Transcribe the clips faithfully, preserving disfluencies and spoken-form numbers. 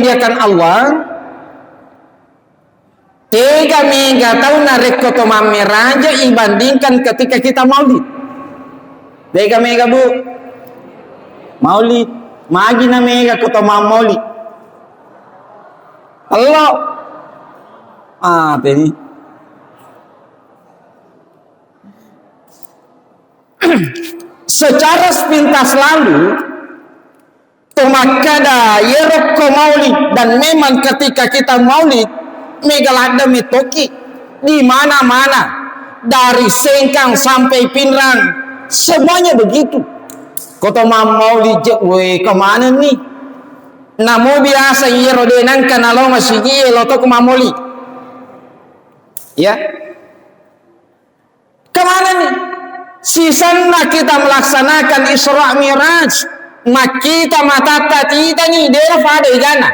Akan Allah, tega mega tau narekko to mammeraja ibandingkan ketika kita maulid. Tega mega, Bu? Maulid. Magi na mega ko to mammaulid. Ello. Ah, teni. Secara sepintas lalu, to makkada, "Iyerokko maulid," dan memang ketika kita maulid, mega ladde mettoki di mana-mana, dari Sengkang sampai Pinrang, semuanya begitu. Ko to mammaulid je, we, kemana nih? Namo biasa iyero de nangka nalo masigi, lo to ko mammaulid. Ya. Kemana nih? Sisenna kita melaksanakan Isra Miraj, makkita matatta titani, dena fada egana.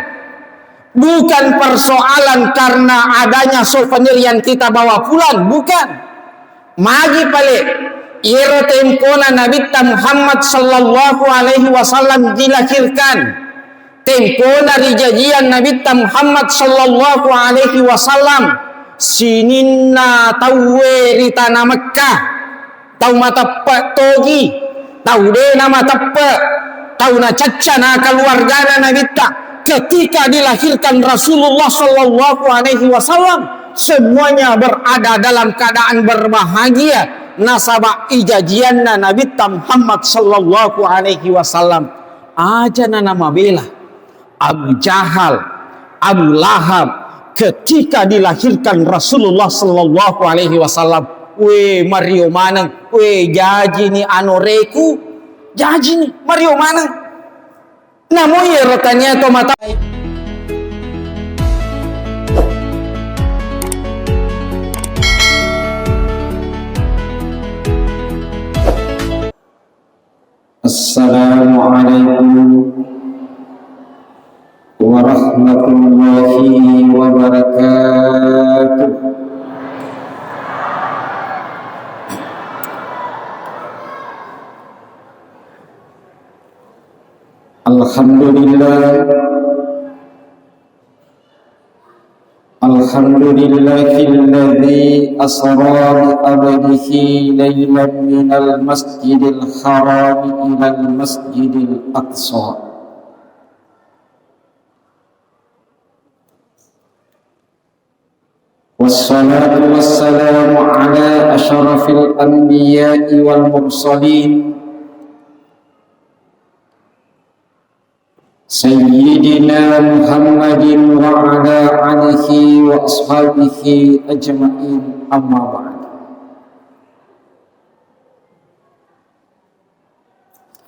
Bukan persoalan karena adanya souvenir yang kita bawa pulang, bukan. Magi pale, iyero tempona Nabitta Muhammad sallallahu alaihi wasallam dilahirkan. Tempona rijajian Nabitta Muhammad sallallahu alaihi wasallam, sininna tauwe ri tana Mekkah, tau mateppe togi, tau de namateppe, tau nacacca na keluargana Nabitta. Ketika dilahirkan Rasulullah sallallahu alaihi wasallam, semuanya berada dalam keadaan berbahagia nasaba ijajianna Nabitta Muhammad sallallahu alaihi wasallam. Aja na namabela Abu Jahal, Abu Lahab, ketika dilahirkan Rasulullah sallallahu alaihi wasallam, we, mario maneng, we, jajini anoreku, jajini, mario maneng. Namo iyero tania to mata. Assalamualaikum warahmatullahi wabarakatuh. Alhamdulillah. Alhamdulillahilladzi asra bi abdihi lailan minal masjidil harami ilal masjidil aqsa. Wassalatu wassalamu ala asyrafil anbiya'i wal mursalin, Sayyidina Muhammadin wa ala alihi wa ashabihi ajma'in, amma ba'd.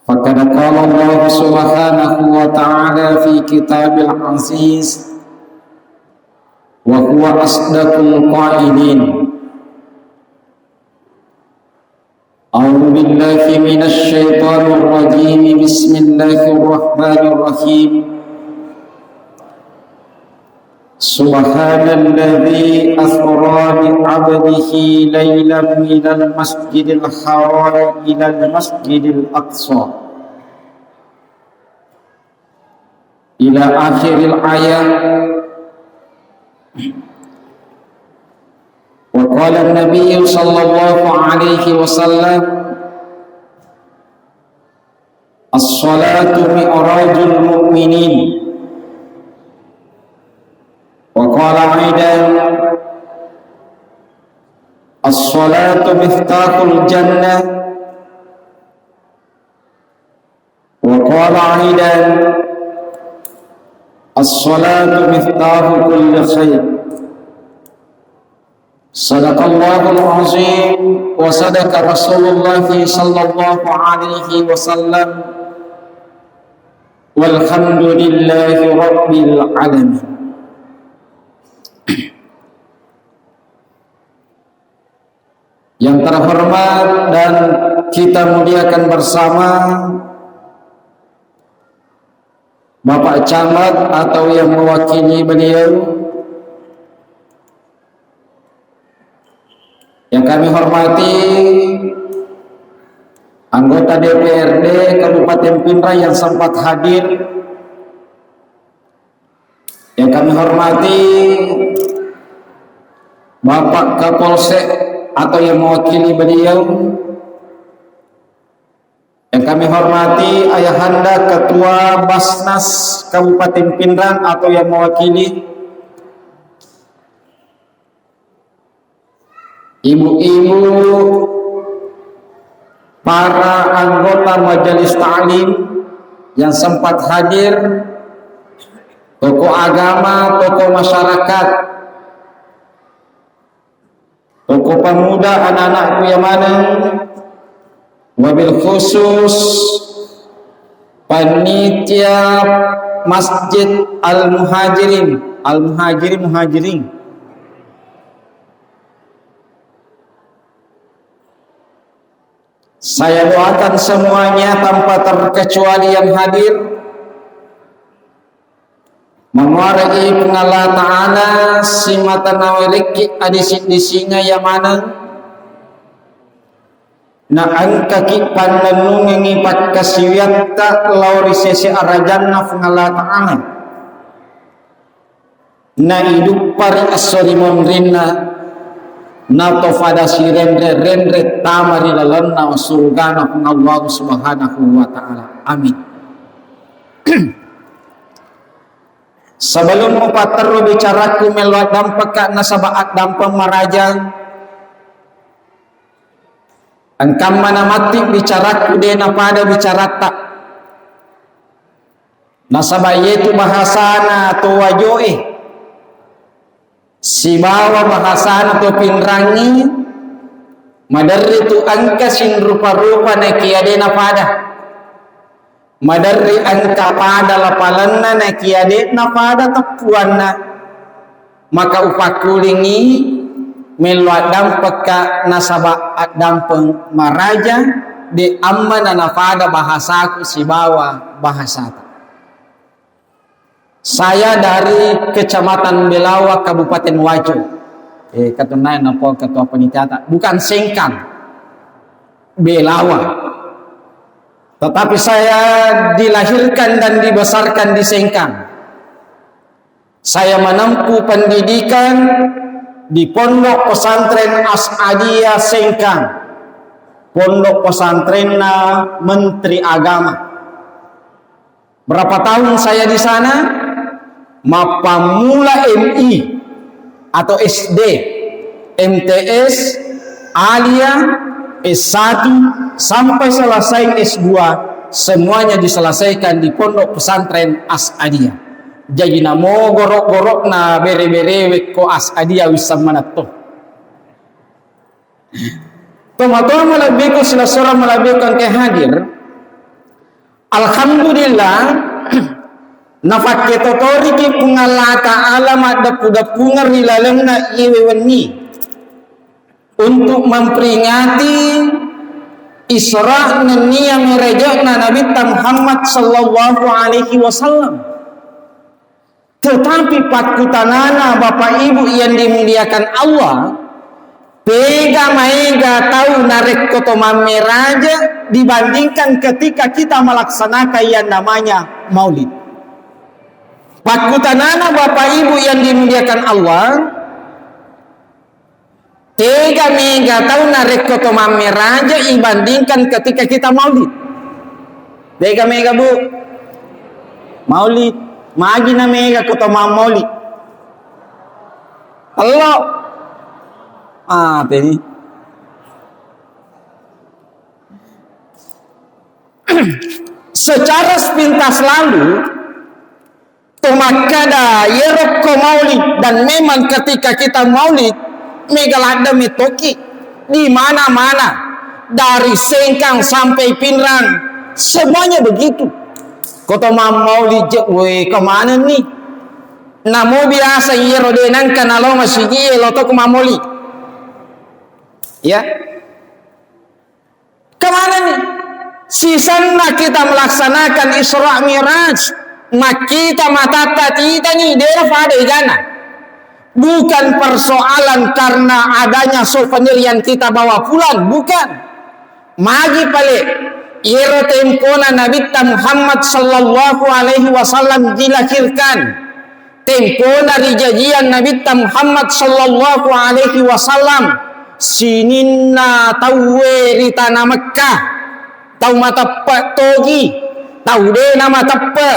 Faqad qala Allah subhanahu wa ta'ala fi kitabil aziz, wa huwa asdaqul qailin. A'udzu billahi minasy syaithanir rajim. Bismillahirrahmanirrahim. Subhanalladzi asra bi 'abdihi lailan minal masjidil haram ilal masjidil aqsa. Ila akhiril ayat. Wa qala an-Nabi sallallahu alaihi wasallam, "As-salatu mi'rajul mu'minin." Wa qala aidan, "As-salatu miftahul jannah." Wa qala aidan, "As-salatu miftahu kulli khair." Sadaqallahul azim wa sadaqa Rasulullah sallallahu alaihi wasallam. Walhamdulillahi rabbil alamin. Yang terhormat dan kita muliakan bersama, Bapak Camat atau yang mewakili beliau, yang kami hormati, anggota D P R D Kabupaten Pinrang yang sempat hadir, Yang kami hormati Bapak Kapolsek atau yang mewakili beliau, yang kami hormati Ayahanda Ketua Basnas Kabupaten Pinrang atau yang mewakili, ibu-ibu, para anggota majelis taklim yang sempat hadir, tokoh agama, tokoh masyarakat, tokoh pemuda, anak-anakku yang maneng, wabil khusus panitia Masjid Al Muhajirin, Al Muhajirin, Muhajirin. Saya doakan semuanya tanpa terkecuali yang hadir, mamuarai Puang Allah Ta'ala simata nawerekki adisi-disinga iya maneng, na engkaki pannennungengi pakkasiwiatta lao ri sese arajanna Puang Allah Ta'ala. Naiduppari esso ri monrinna, nato fada sirenre-renre tama ri lalenna surgana Puang Allah Subhanahu wa Ta'ala. Amin. Sebelum mupatterru bicaraku, melo addampekka nasaba addampeng maraja. Engkamma namatti bicaraku, de napada bicaratta. Nasaba iyetu bahasana to Wajoe sibawa bahasana to Pinrangi, maderri tu engka sinrupa-rupa nakia de napada. Maderri engka pada lapalenna nakia de napada teppuanna. Maka upakkulingi, mello addampekka nasaba addampeng maraja, de amma na napada bahasaku sibawa bahasata. Saya dari Kecamatan Belawa, Kabupaten Wajo. Eh, katunai napo ketua penitiata. Bukan Sengkang. Belawa. Tetapi saya dilahirkan dan dibesarkan di Sengkang. Saya menempuh pendidikan di Pondok Pesantren As'adiyah Sengkang, pondok pesantrenna Menteri Agama. Berapa tahun saya di sana? Mappammula M I atau S D, M T S, Alia, S satu, sampai selesai S dua, semuanya diselesaikan di Pondok Pesantren As'adiyah. Jaji namo gorok-gorokna bere-berewe ko As'adiyah wisseng manetto. Tomatoa malebbiku, silessureng malebbiku engkae hadir. Alhamdulillah, nafakketotoriki Puang Allah Ta'ala maddeppu-deppungeng ri lalenna iyewe wenni untuk memperingati Isra nennia Mi'rajna Nabitta Muhammad sallallahu alaihi wasallam. Tetapi pakkutanana Bapak Ibu yang dimuliakan Allah, tega maega tau narekko to mammeraja dibandingkan ketika kita melaksanakan yang namanya maulid. Pakkutanana Bapak Ibu yang dimuliakan Allah, tega mega tau narekko to mammeraja ibandingkan ketika kita maulid. Tega mega, Bu? Maulid. Magi na mega ko to mammaulid? Ello. Ah, teni. Secara sepintas lalu, to makkeda, "Iyerokko maulid," dan memang ketika kita maulid, mega ladde metoki di mana-mana, dari Sengkang sampai Pinrang, semuanya begitu. Koto mammaulid je, we, kemana nih? Namo biasa iyero de nengka nalo masigi, lo to ko mammaulid. Ya. Kemana nih? Sisenna kita melaksanakan Isra Mi'raj, makkita matatta titani, dera pada egana. Bukan persoalan karena adanya souvenir yang kita bawa pulang, bukan. Magi pale, iyero tempona Nabitta Muhammad sallallahu alaihi wasallam dilahirkan. Tempona rijajiang Nabitta Muhammad sallallahu alaihi wasallam, sininna tauwe ri tana Mekkah, tau mateppe togi, tau de namateppe,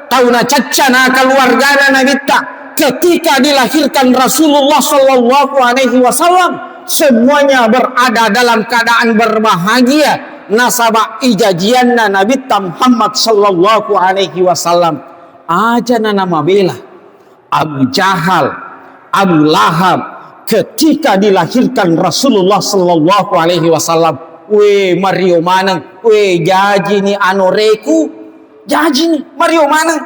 tau nacacca na keluargana Nabitta. Ketika dilahirkan Rasulullah sallallahu alaihi wasallam, semuanya berada dalam keadaan berbahagia nasaba ijajianna Nabitta Muhammad sallallahu alaihi wasallam. Aja na namabela Abu Jahal, Abu Lahab, ketika dilahirkan Rasulullah sallallahu alaihi wasallam, we mario maneng, we jajini anoreku, jajini mario maneng.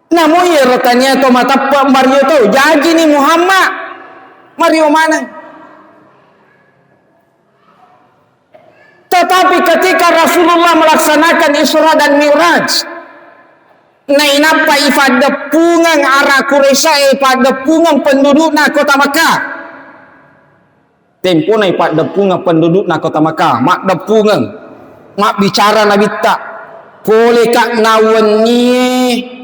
Namo iyaro tania to mateppe mario to, jajini Muhammad, mario maneng. Tetapi ketika Rasulullah melaksanakan Isra dan Mi'raj, nainappa ifaddeppungeng ara Quraisyae, ifaddeppungeng pendudukna kota Mekah. Tempona ifaddeppungeng pendudukna kota Mekah, maddeppungeng, mabbicara Nabitta, poleka nawennie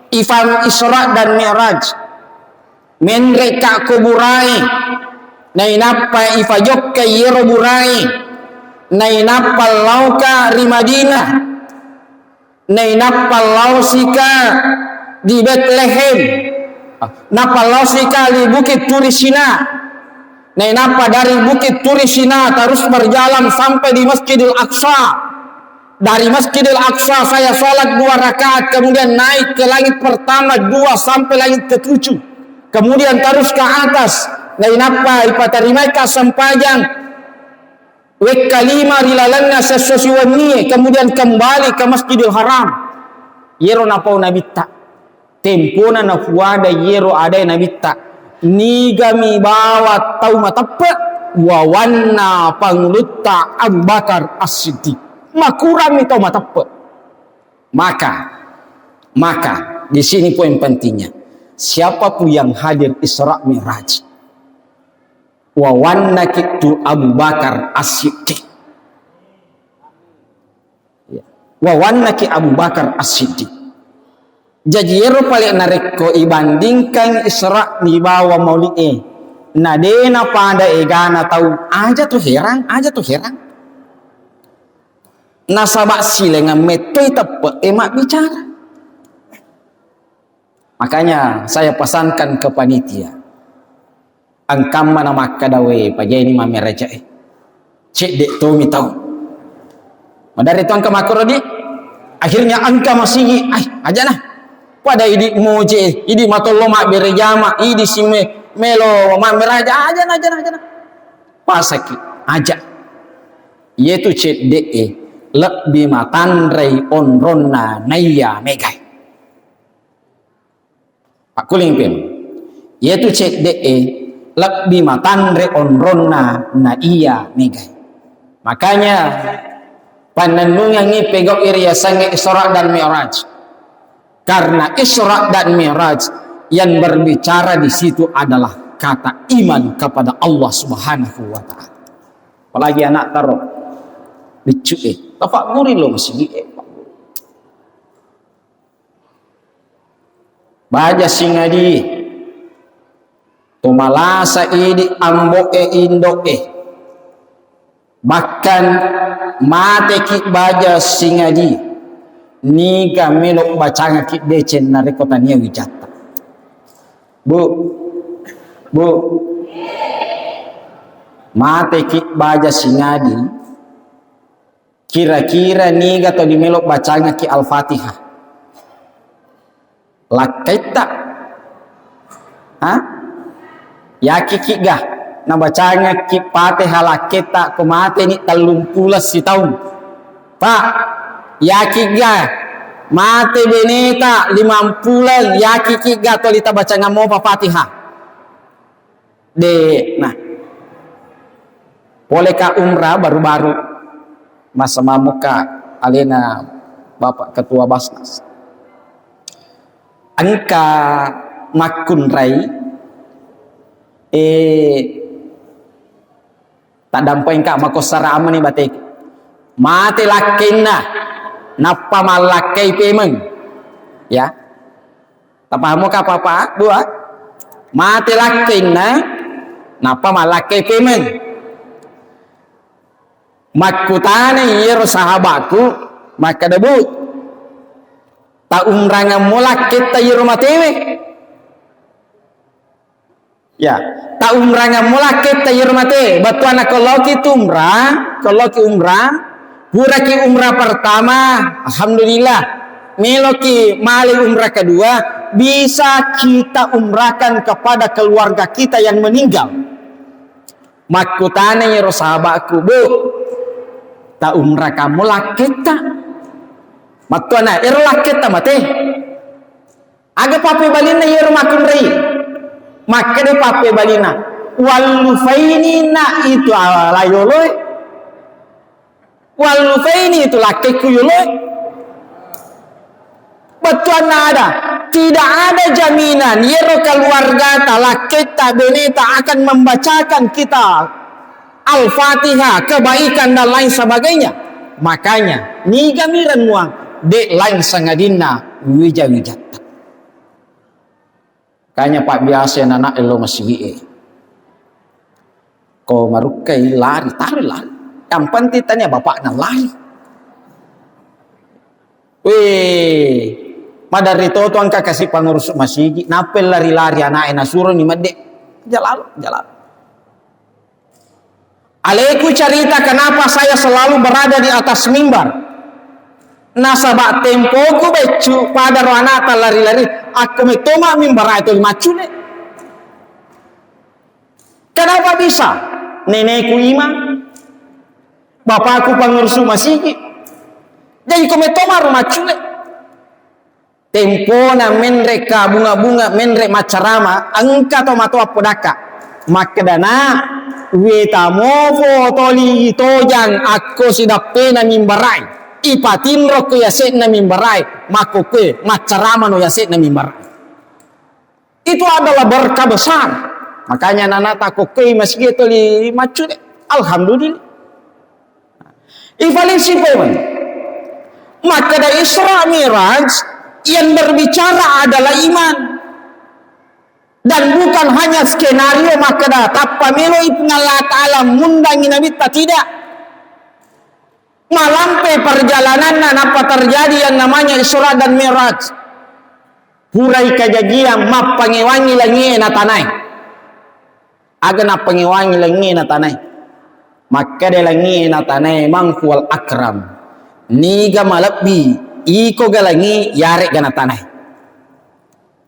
ifan Isra dan Mi'raj. Menre'ka ko burae, nainappa ifajokka iyero burae, nainappa laoka ri Madinah, nainappa laosika di Betlehem, nappa laosika di Bukit Turi Sina, nainappa dari Bukit Turi Sina terus berjalan sampai di Masjidil Aqsa. Dari Masjidil Aqsa saya salat dua rakaat, kemudian naik ke langit pertama, dua, sampai langit ketujuh. Kemudian terus ke atas, nainappa ipatarimai ka sempajang wekka lima ri lalenna sesso siwennie, kemudian kembali ke Masjidil Haram. Yero napau Nabitta. Tempona nafuada iyero adae Nabitta, "Nigami bawa tau mateppe, wawanna pangulutta Abu Bakar As-Siddiq." Makurangmi tau mateppe. Maka, maka, di sini poin pentingnya. Siapapun yang hadir Isra Mi'raj, wawannaki tu Abu Bakar As-Siddiq. Ya. Wawannaki Abu Bakar As-Siddiq. Jaji, iyero pale narekko ibandingkan Isra nibawa Mauli'e, na de napada egana tau, aja to herang, aja to herang. Nasaba silengeng mettoi teppe'e mabbicara. Makanya saya pesankan ke panitia, engkamma na makkada, "We, pajaini mammerajae. Cedde tomi tau." Maderri tu engka makkoro di, akhirnya engka masigi, "Ai, ajana." Pada idi moje, idi matollo mabbere jama, idi simme melo mammeraja, ajana, ajana, ajana. Pasaki, aja. Iyetu cedde'e lebbi matanrei onronna naiya megai. Pakkuling pem. Iyetu cedde'e lebbi matanre onronna na iya megai. Makanya, pannennungengngi pegau'i riasengnge Isra dan Mi'raj. Karena Isra dan Mi'raj yang berbicara di situ adalah kata iman kepada Allah Subhanahu wa Ta'ala. Apalagi anak taro, biccu e, tafagguri lo masigi e. Baja singadi, to malasa idi ambo'e indo'e, bahkan mateki baja singadi, niga melo bacangaki deceng narekko tania wijatta. Bu, bu, mateki baja singadi, kira-kira niga tau dimelo bacangaki Al-Fatihah? Lakkaitta? Ha? Yakiki ga nabacangaki Fatihah lakkaitta ko mateni tellung pulo sitaung? Pak, yakiki ga mate beneta limang pulo, yakiki ga toli tabacangang mopa Fatihah? De, nah. Pole ka umrah baru-baru, masa mamuka alena Bapak Ketua Basnas. Engka makkunrai, eh, taddampengka makossara amani bateke. Mate lakkenna, nappa mallakkai pemeng. Ya. Tapahammu ka apa-apa? Dua. Mate lakkenna, nappa mallakke pemeng. Makkutana iyaro sahabakku, makkeda, "Bu, taumrangemmo lakketta iyaro matewe?" Ya, taumrangemmo lakketta iyaro mate. Bettuanna ko laoki tu umrah, ko laoki umrah, puraki umrah pertama, alhamdulillah. Meloki male umrah kedua, bisa kita umrahkan kepada keluarga kita yang meninggal. Makkutana iyaro sahabakku, "Bu, taumrakammo lakketta?" Mattuanna, "Ero lakketta mate." Aga pappebalinna iyaro makkunrai? Makkeda pappebalinna, "Wallufaini na itu ala yoloe. Wallufaini itu lakkekku yoloe." Bettuanna ada, tidak ada jaminan iyaro keluargata, lakketta, beneta akan membacakan kita Al-Fatihah, kebaikan dan lain sebagainya. Makanya, nigami rennuang, de lain sangadinna wija-wijatta. Makanya, Pak, biasa anak lo masigi e. Ko marukkai lari, taru lari. Yang penting tanya bapakna lari. Weh, maderri toto engka kasi pangurus masigi, nappa lari-lari anaknya, nasuro ni medde. Jalalo, jalalo. Aleku cerita kenapa saya selalu berada di atas mimbar. Nasaba tempoku beccu pada ro anakta lari-lari, akko metoma mimbar itu maccule. Kenapa bisa? Neneku imam, bapakku pengurus masigi. Jadi ko metoma ro maccule. Tempona menre ka bunga-bunga, menre maccarama, engka to matoa podakka. Makkedana, "Weta mofo toli tojang akko sidappena mimbarai. Ipatinro ko yase'na mimbarai, makkokkoe maccarama no yase'na mimbarai." Itu adalah berkah besar. Makanya nana takokkoi masigi toli maccule. Alhamdulillah. Ifalisi pemeng. Makkeda Isra Miraj yang berbicara adalah iman. Dan bukan hanya skenario makkeda tappa melo Puang Allah Ta'ala mundangi Nabitta, tidak. Malampe perjalananna nappa terjadi yang namanya Isra dan Miraj. Purai kajajiang mappangewangi langie na tanae. Aga nappangewangi langie na tanae? Makkeda langie na tanae, "Man huwal akram?" Niga malebbi, iko ga langi, yaregga na tanae?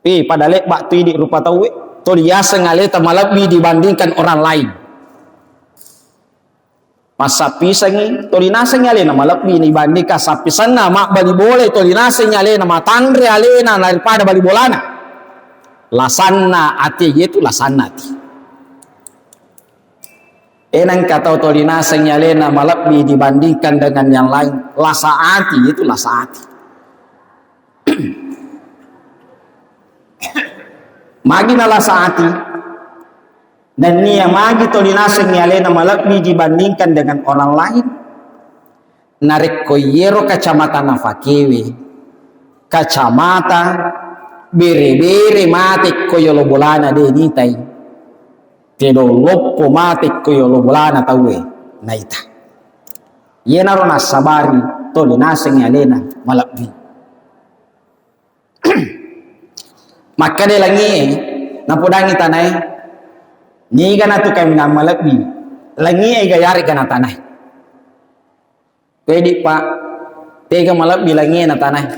Eh, pada lebba tu idi rupa tauwe, tuli yaseng aleta malebbi dibandingkan orang lain. Massappisengngi, tuli nasengngi alena malebbi dibandingkan sappisenna, mabbali bola tuli nasengngi alena, matanre alena daripada bali bolana. Lasanna ati, iyetu lasanna ati. Enangka tau tuli nasengngi alena malebbi dibandingkan dengan yang lain, lasa ati, iyetu lasa ati. Magi nalasa ati? Nennia magi tuli nasengngi alena malebbi dibandingkan dengan orang lain? Narekko iyero kacamata nafakewe, kacamata bere-bere mate ko yolo bolana de nitai, tedong loppo mate ko yolo bolana tauwe naita. Iyenaro nassabari tuli nasengngi alena malebbi. Makkeda langie, napodangi tanae, "Niga natu kaminang malebbi? Langie ga yaregga na tanae?" Pedi, Pak, tega malebbi langie na tanae?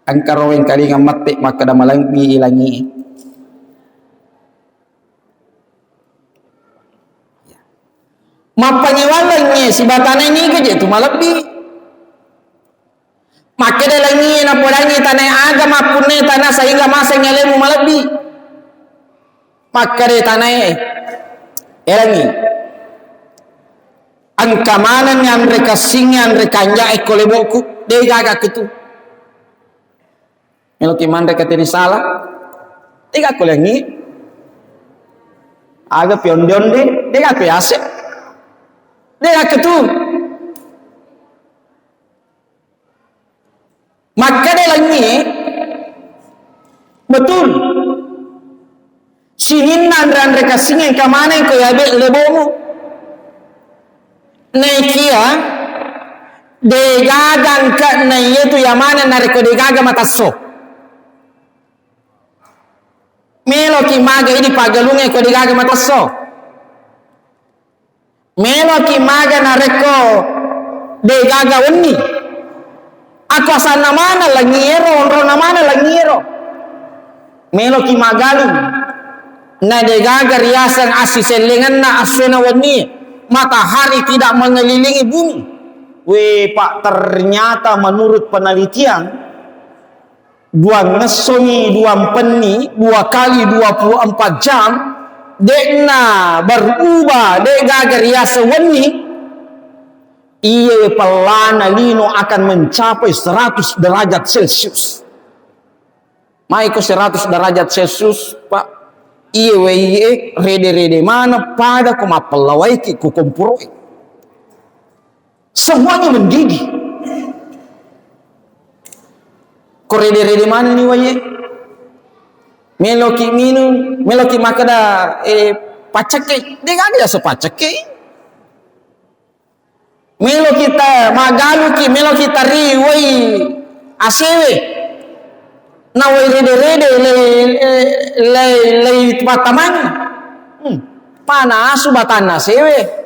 Engka ro wengkalingang mette makkeda malebbi langie. Mappangewang langie sibawa tanae niga je tu malebbi? Makkeda langie napodangi tanae, "Aga mappunne tana sehingga maseng alemu malebbi?" Makkeda tanae, "Eh langi, engka manenni anre kessingnge, anre kanjae ko leboku, de gaga ketu." Meloki manre kateri sala, de gakko langi. Aga pionde-onde, de gakko yase. De gakko tu. Langie, betul. Sininna anre-anre kassinge engka maneng ko yabe lebomu. Naikia degaga engka na iyatu yamane narekko degaga matasso. Meloki maga idi paggalunge ko degaga matasso. Meloki maga narekko degaga wenni. Aku asanna mana langiero, onrona mana langiero. Meloki magalung. Na degaga riaseng assisellengenna assona wenni. Matahari tidak mengelilingi bumi. We, Pak, ternyata menurut penelitian, dua ngessoni, dua mpenni, dua kali dua puluh empat jam, de'na berubah, de' gaga riaseng wenni, iye pellana lino akan mencapai seratus derajat Celcius. Mai ko seratus derajat Celcius, Pak, iye waiye rede-rede mana pada ko mappellawaiki ko komporoe. Semuanya mendidih. Ko rede-rede manenni wae. Meloki minung, meloki makkeda, eh, paccakke. De' gaga yaseng paccakke. Meloki ta-, magaluki, meloki tari wai asewe. Na wai rede-rede lei, lei, lei, lei pattamangi. Hmm. Panasu batanna asewe.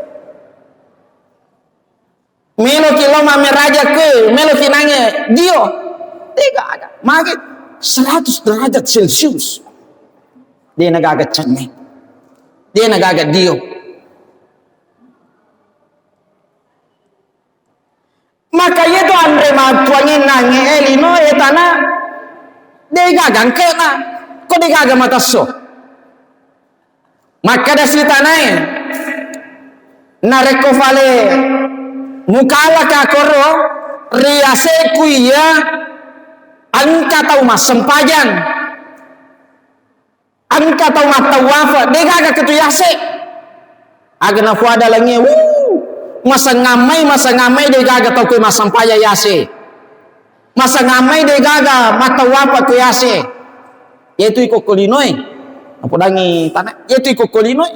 Meloki lo mammeraja kue, meloki nange dio. De' gaga. Mage seratus derajat Celcius. De' na gaga cenne. De' na gaga dio. Maka iyetu anre matuangi nange e lino e tana. De' gaga engkena. Ko de' gaga matasso. Makkeda si tanae, narekko fale mukalaka koro ri ase'ku iya engka tau massempajang, engka tau mattawafa, de' gaga ketu yase. Aga nafuada langie, wuh, masengammai, masengammai de' gaga tau koe massempajang yase. Masangammai de' gaga mattawafa ko yase. Yetu iko kolinoe. Napodangi tana, yetu iko kolinoe.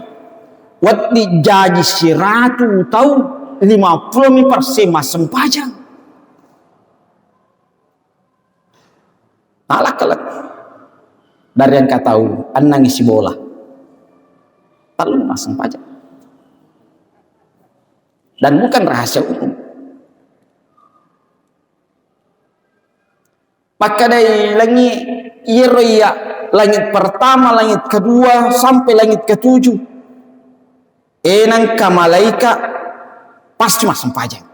Wedding jaji siratu tau lima puluh mi persen massempajang. Alakkalak. Dari engka tau ennang isi bola. Tellu massempajang. Dan bukan rahasia umum. Makkedai langi, iyaro iya langit pertama, langit kedua, sampai langit ketujuh. E, nengka malaika pasti massempajang.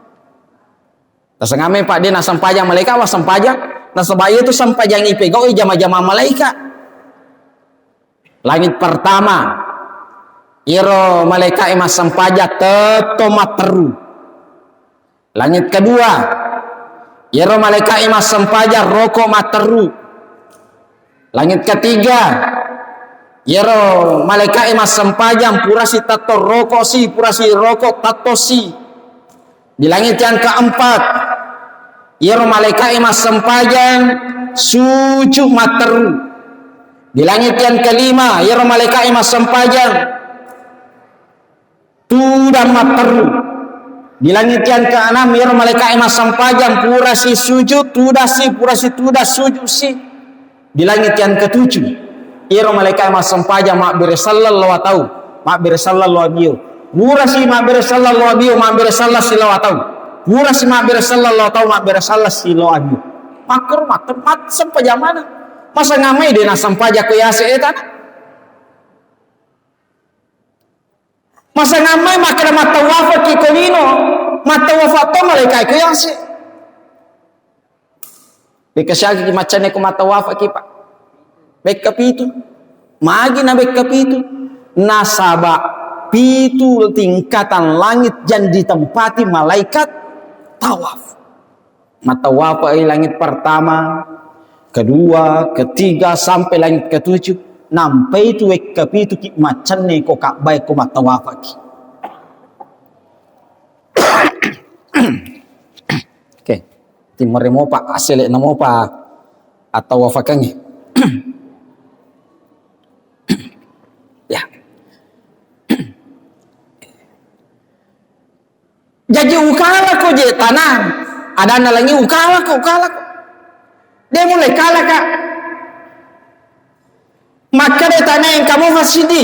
Tasengammai, Pak, de' nassempajang malaika, massempajang. Nasaba iyatu sempajang ipegau jama-jama malaika. Langit pertama, iyaro malaika'e massempajang tetto matteru. Langit kedua, iyaro malaika'e massempajang roko matteru. Langit ketiga, iyaro malaika'e massempajang purasi tetto roko si, purasi roko tetto si. Di langit yang keempat, iyaro malaika'e massempajang sujud matteru. Di langit yang kelima, iyaro malaika'e massempajang tudang matteru. Di langit yang keenam, iyaro malaika'e massempajang purasi sujud, tudasi, purasi tudas sujud si. Di langit yang ketujuh, iyaro malaika massempajang mabbere selleng lao tau, mabbere selleng lao abio. Purasi mabbere selleng lao abio, mabbere selleng si lao tau. Purasi mabbere selleng lao tau, mabbere selleng si lao abio. Makkoro makkoro massempajang maneng. Masangamai de nassempajang ko yase etana. Masangamai makkeda mattawafaki ko lino, mattawafa to malaika ko yase. Bekka siagaki maccanne ko mattawafaki, Pak? Bekka pitu. Magi na bekka pitu? Nasaba pitu tingkatan langit yang ditempati malaikat tawaf. Mattawafai langit pertama, kedua, ketiga, sampai langit ketujuh. Nampai tu wekka pitu ki maccanne ko Ka'bah ko mattawafaki. Oke, timmere mopa, assele'na mopa atau wafakangngi. Ya. Jaji ukalako je tana, adanna langi ukalako, ukalako. De mulle kalaka. Makkeda tanae engka mofa siddi.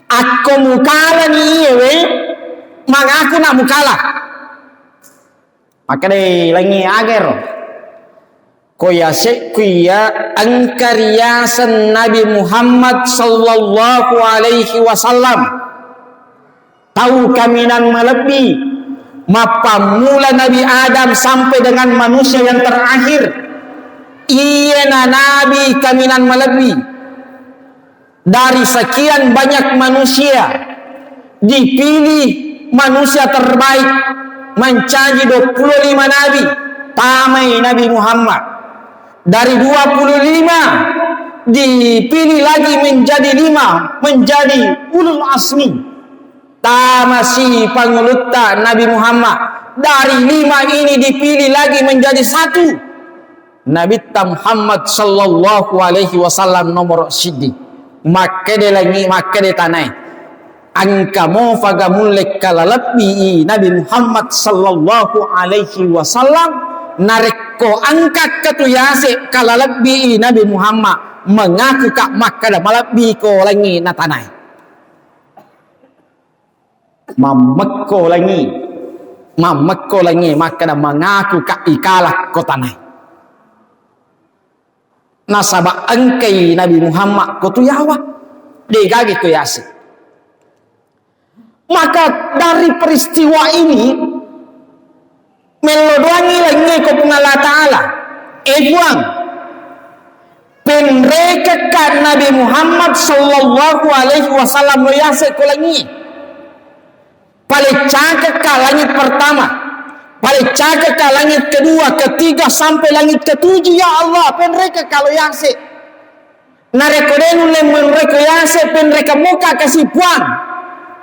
Akko mukalani iyewe, mangaku na mukala. Makkeda langi agero. Ko yasekku iya engka riyaseng Nabi Muhammad sallallahu alaihi wasallam. Tau kaminang malebbi, mappammula Nabi Adam sampai dengan manusia yang terakhir. Iyena Nabi kaminang malebbi. Dari sekian banyak manusia, dipilih manusia terbaik, mencaji dua puluh lima nabi, tamai Nabi Muhammad. Dari dua puluh lima, dipilih lagi menjadi lima, menjadi ulul azmi. Tamasi pangulutta Nabi Muhammad. Dari lima ini dipilih lagi menjadi satu. Nabitta Muhammad sallallahu alaihi wasallam nomoro siddi. Makkeda langi, makkeda tanae. Engka mofa ga mulle kalalebbi i Nabi Muhammad sallallahu alaihi wasallam, narekko engka katu yase kalalebbi i Nabi Muhammad, mengaku ka makkeda malebbi ko langi na tanae. Mammekko langi, mammekko langi, makkeda mangaku ka ikala ko tanae. Nasaba engkai Nabi Muhammad ko tu yawa, de gaga ko yase. Maka dari peristiwa ini, mello doangi langie ko Puang Allah Ta'ala. Eh Puang, penrekekka Nabi Muhammad sallallahu alaihi wasallam lo yase ko langie. Paleccakekka langit pertama, paleccakekka langit kedua, ketiga, sampai langit ketujuh, ya Allah, penrekekka lo yase. Narekko de nulle menreko yase, penreka moka kasi Puang.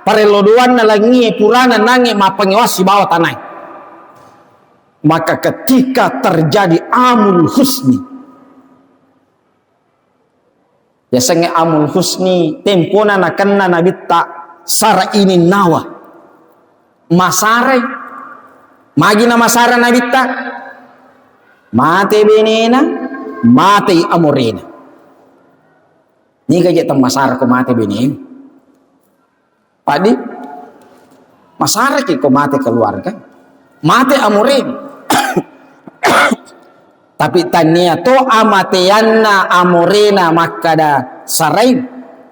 Parello doanna langie purana nange mappangewang sibawa tanae. Maka ketika terjadi amul husni, yasengnge amul husni, tempona nakenna nabitta sara ininnawa. Masarai. Magi na masara nabitta? Mate benena, matei amorena. Niga je temmasara ko mate benena? Padi, masaraki ko mate keluarga, mate amorena. Tapi tania to amateanna amorena makkada sarai,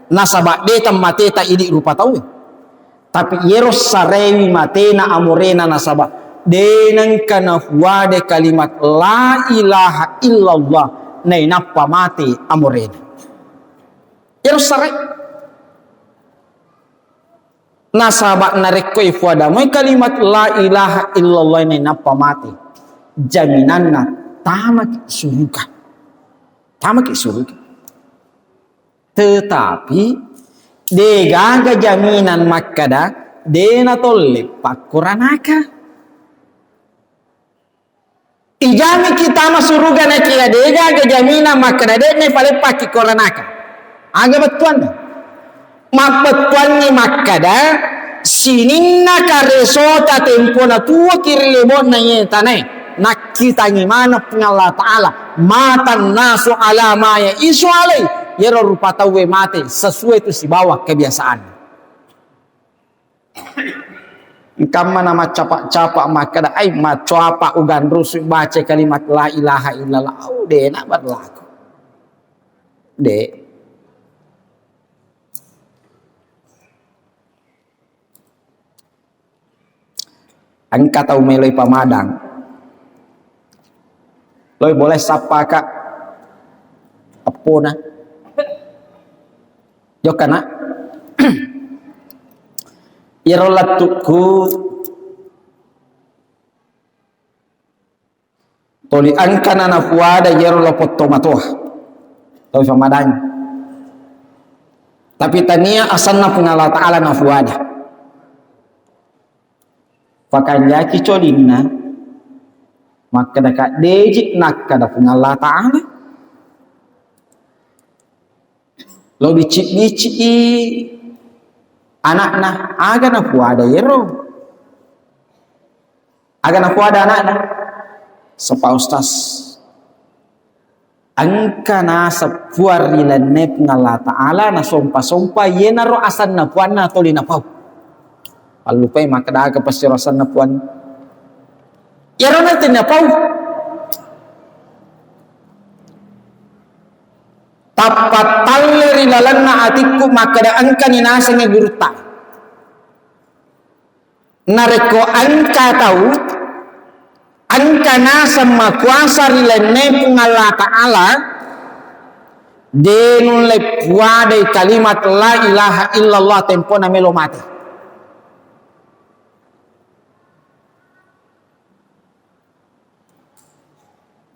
nasaba de temmateta idi rupa tauwe. Tapi yero saraiwi matena amorena nasaba de nengka nafuade kalimat la ilaha illallah nainappa mate amorena. Yero sarai. Nasaba narekko ifuada moi kalimat la ilaha illallah ini nappa mate, jaminanna tamaki suruga. Tamaki suruga. Tetapi degaga jaminan makkada de natolle pakkoranaka. Ijamiki tama suruga nakia degaga jaminan makkada de'na ipaleppaki koranaka. Aga bettuanna? Mabbettuanni makkada sininna karesota tempona tuoki ri lebo'na iye tanae nakkitangi maneng Puang Allah Ta'ala matan nasu alama ya isu alai yero rupa tauwe mate sesuai tu sibawa kebiasaan. Engkamma na maccapa-capa makkeda, "Ai, maccapa uganrusu baca kalimat la ilaha illallah." Au, de na berlaku. De. Engka tau meloi pamadang. Loi boleh sappa, Kak. Eppona. Jokka, Nak. Iyaro lettukku toli engkana nafuada iyaro lapong tomatoa. Tau famadang. Tapi tania asanna Puang Allah Ta'ala nafuada. Pakanjaki colinna, makkeda, "Kak, deji nakkeda Puang Allah Ta'ala." Lo bicik-biciki anakna, aga napuada yero? Aga napuada anakna? Sapa Ustaz. Engka naseng puang ri lainna Puang Allah Ta'ala, nasompa-sompa, yenaro asenna puanna toli napau. Allupai makkeda aga passiro asenna puang. Iyaro na toli napau. Tappa talle ri lalenna atikku makkeda engkani nasengnge gurutta. Narekko engka tau, engka naseng makuasa ri lainna Puang Allah Ta'ala, de nulle puadai kalimat la ilaha illallah tempona melo mate.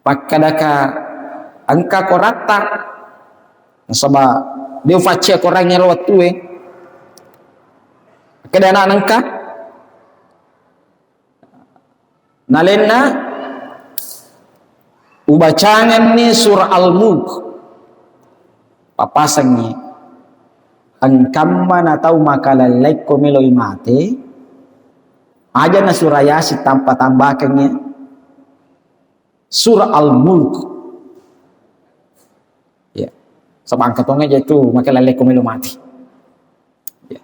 Pakkadaka engka koratta, nasaba de ufaccea korang ero wettue. Pakkada anak nengka, nalenna ubacangenni surah Al-Mulk, papasengngi engkamma na tau makalallaikko meloi mate, aja na surah Yasin tampa-tambakengngi. Surah Al-Mulk. Ya. Saba engka tongnga je tu makalallaikko melo mati. Ya.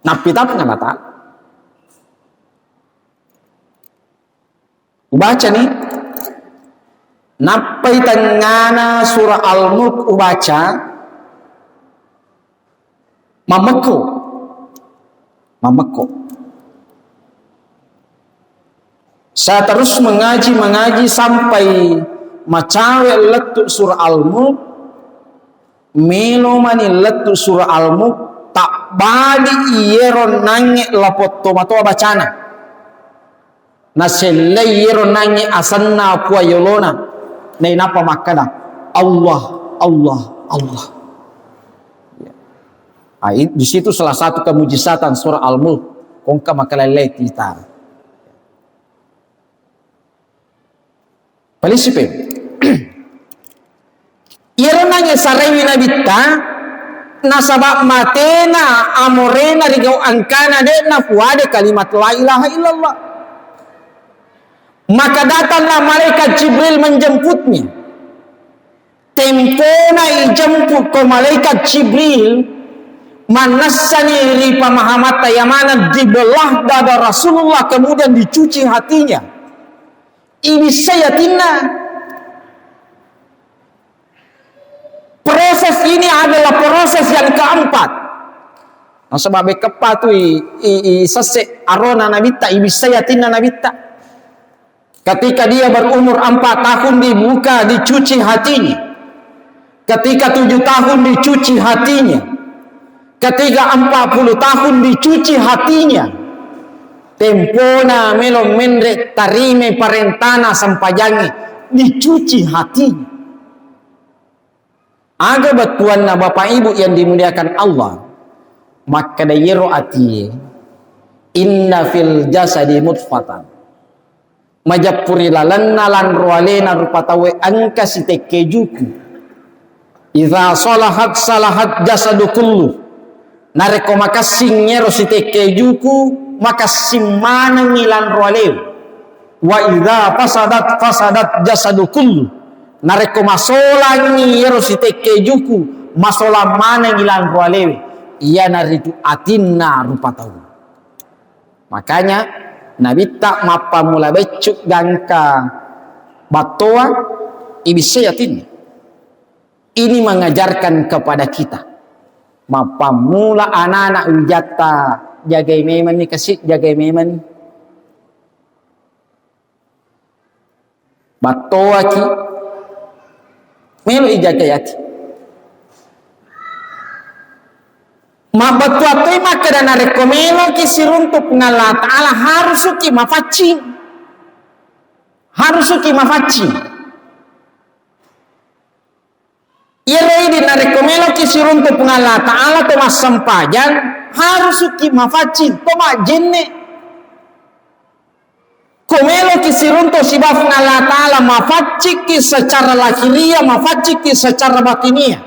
Nappi tappa ngana ta. Ubaca ni. Nappai tengngana surah Al-Mulk ubaca. Mammekko. Mammekko. Saya terus mengaji, mengaji sampai macawe lettu surah Al-Mulk, melo mani lettu surah Al-Mulk, tabbali iyero nangnge lapotto matoa bacana. Nasellei iyero nangnge asenna Puang yolona, nainappa makkada, "Allah, Allah, Allah." Ah, i-, di situ salah satu kemujizatan surah Al-Mulk, kongka makalellei kita. Palisipe. Iyaro nangnge saraiwi nabitta, nasaba matena amorena ri gau engkana de napuade kalimat la ilaha illallah. Maka datanglah malaikat Jibril menjemputnya. Tempona ijemput ko malaikat Jibril, mannassani ri pamahamatta yang mana dibelah dada Rasulullah, kemudian dicuci hatinya. Ibissai atinna. Proses ini adalah proses yang keempat. Nasaba bekkeppa tu i, i, i sesse arona nabitta, ibissai atinna nabitta. Ketika dia berumur empat tahun dibuka, dicuci hatinya. Ketika tujuh tahun dicuci hatinya. Ketika empat puluh tahun dicuci hatinya, tempona melo menre tarime parentana sempajangnge, dicuci hatinya. Aga bettuanna Bapak Ibu yang dimuliakan Allah, makkeda yero atie, "Inna fil jasadi mudghatan." Majeppu ri lalenna lanro alena rupa tauwe engka sitekke juku. Idza salahat salahat jasadu kullu. Narekko makessing ero sitekke juku, makessing manengngi lanro alewe. Wa idza fasadat fasadat jasadu kullu. Narekko masolangngi ero sitekke juku, masolang manengngi lanro alewe. Iyanaritu atinna rupa tau. Makanya, nabitta mappammula beccu gangka battoa, ibissai atinna. Ini mengajarkan kepada kita. Mappammula anak-anak wijatta, jagai memenni kasi, jagai memenni. Battoaki, melo ijagai ati. Mabbattua toi makkeda narekko meloki siruntu Puang Allah Ta'ala, harusuki mafaccing. Harusuki mafaccing. Iyaro idi narekko meloki siruntu Puang Allah Ta'ala to massempajang, harusuki mafaccing, to majjenne. Ko meloki siruntu sibawa Puang Allah Ta'ala, mafaccikki secara lahiriah, mafaccikki secara batiniah.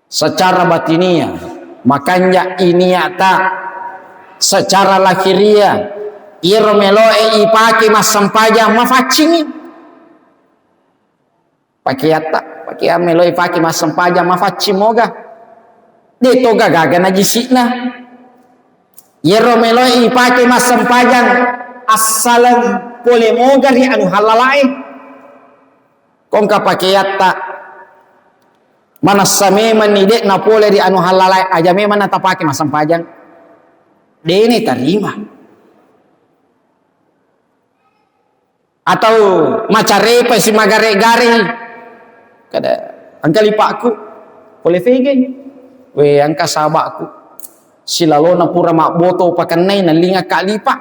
Secara batiniah, makanja i niatta. Secara lahiriah, iyaro meloe ipake massempajang mafaccingi. Pakeatta, pakeang meloe ipake massempajang mafaccing moga. De toga gaga najisi'na. Iyaro meloe ipake massempajang assaleng pole moga ri anu hallalae. Kongka pakeatta, manessa memenni de napole ri anu hallalae, aja memenna tapake massempajang. De ni tarima. Atau macarepa si magare-gare. Kada, engka lipakku, pole fege. We, engka sabakku. Silalona pura mabboto pakennai, nallinga ka lipa.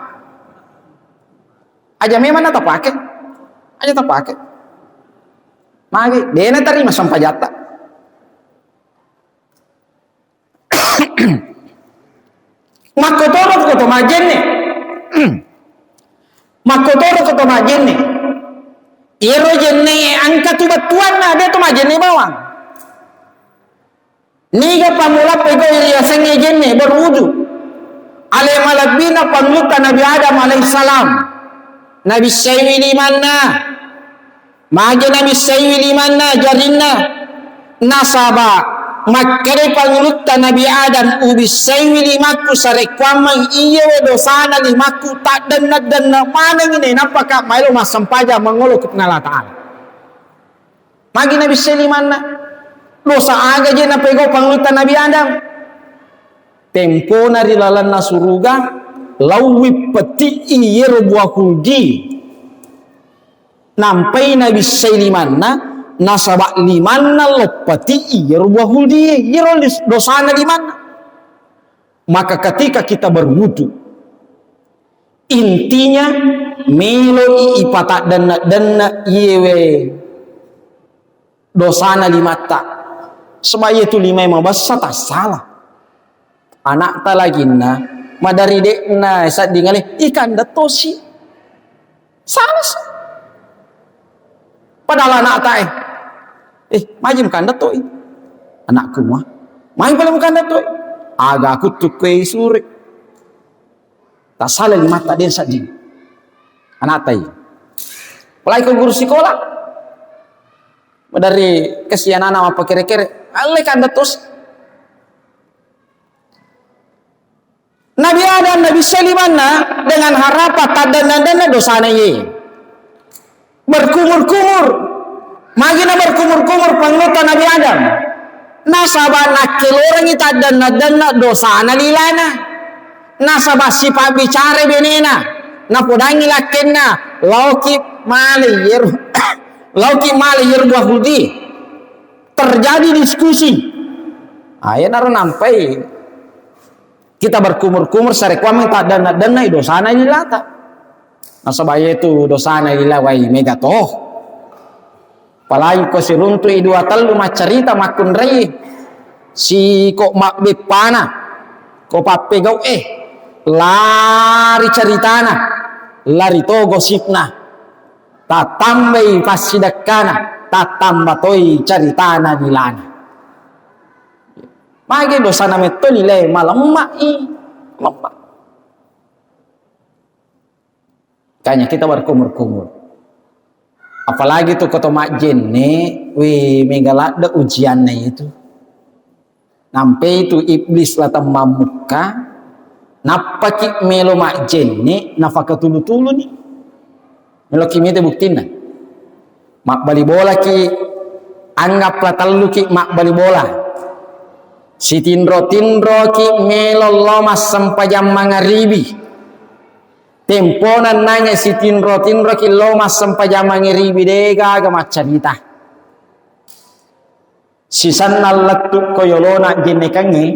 Aja memang na tapake. Aja tapake. Magi, dena tarima sempajatta. Makkotoro ko to majenne. Makkotoro ko to majenne. Iyaro jenne engka tu bettuanna, de to majenne bawang. Niga pammula pegau riasengnge jenne berwudu. Ale malebbina pangulutta Nabi Adam alaihissalam. Nabissaiwi limanna. Magi nabissaiwi limanna, jarinna? Nasaba makkeda pangulutta Nabi Adam, ubissaiwi limakku sarekkuammeng iyewe dosana limakku taddenna-denna manengi, nainappa ka maelo massempajang mangolo ku Puang Allah Ta'ala. Magi nabissai limanna? Dosa aga je napegau pangulutta Nabi Adam? Tempona ri lalenna suruga, lauwi peti iyero buah khuldi. Nampai nabissai limanna, nasaba limanna loppeti iyero buah khuldi, iyero lis-, dosana limanna. Maka ketika kita berwudu, intinya meloi ipataddenna-denna iyewe dosana limatta. Sebab iyetu limae mabessa tassala. Anakta laginna, madari de'na sedding ale, ikandettosi. Salah sih. Padahal anakta eh. Eh, maji mukandetto i. Anakku mua. Maji pale mukandetto i. Aga aku tukkue sure. Tassala limatta de sedding. Anakta i. Apalagi ko guru sekolah. Madari kasianana mappakere-kere. Alle kandettosi. Nabi Adam nabissai limanna dengan harapan taddenna-denna dosana iye. Berkumur-kumur. Magi na berkumur-kumur pangulutta Nabi Adam? Nasaba nakkelorengi taddenna-denna dosana lilana. Nasaba sipabbicara benena. Napodangi lakkenna. Laoki male yeru. Laoki male yeru buah khuldi. Terjadi diskusi. Ah, iyanaro nampai kita berkumur-kumur, sarekkuammeng taddenna-denna i dosana lilata. Nasaba iyetu dosana lila wai mega to. Apalagi ko siruntu i dua tellu maccarita makkunrai. Siko mabbeppana. Ko pappegau eh. Lari caritana. Lari to gosipna. Tattambai passidekkana, tattamba toi caritana lilana. Magi dosana metto lilae malemma i, malemma. Kanya kita berkumur-kumur. Apalagi tu koto majjenne, wih, mega ladde ujianna itu. Nampai tu iblis la temmammukka, nappaki melo majjenne, nafakatulu-tuluni. Meloki mite buktinna. Mabbali bolaki, anggapla telluki mabbali bola. Sitinro-tinroki melo lo massempajang mangaribi. Tempona nanya sitinro-tinroki lo massempajang mangaribi, degaga maccarita. Sisenna lettu ko yolona jennekengnge,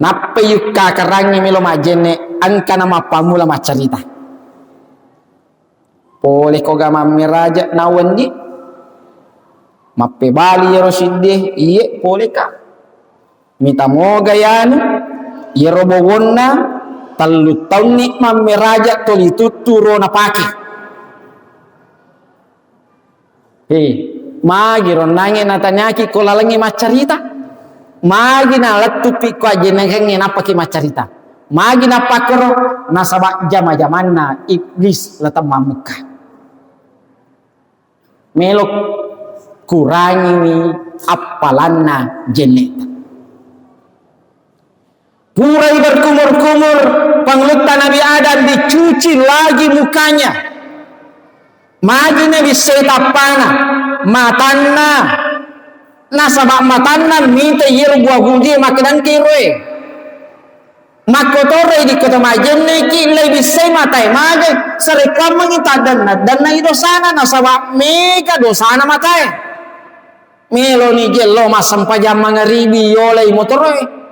nappai yukkakarangngi melo majjenne, engkana mappammula maccarita. Poleko ga mammeraja nawendi, mappebali yero siddie, iye poleka. Mita moga yanu, yero bowonna, tellu taunni mammeraja toli tuttu ro napake. He, Magi ronnangnge nataniaki ko lalengnge maccarita? Magi nalettupi ko ajjennekengnge nappaki maccarita? Magi nappakkoro? Nasaba jama-jamanna iblis letang mammukka. Melo kurangiwi appalanna jenne'ta. Purai berkumur-kumur, pangulutta Nabi Adam dicuci lagi mukanya. Magi nabissai tappana, matanna. Nasaba matanna mita iyaro buah huldi makkeda engka iroe. Makkotoroi di kota majenneki, lebissai matae magai, sarekkuammengi taddanna-dannai dosana, nasaba mega dosana matae. Meloni jello massempajang mangaribi, yolai motoroe.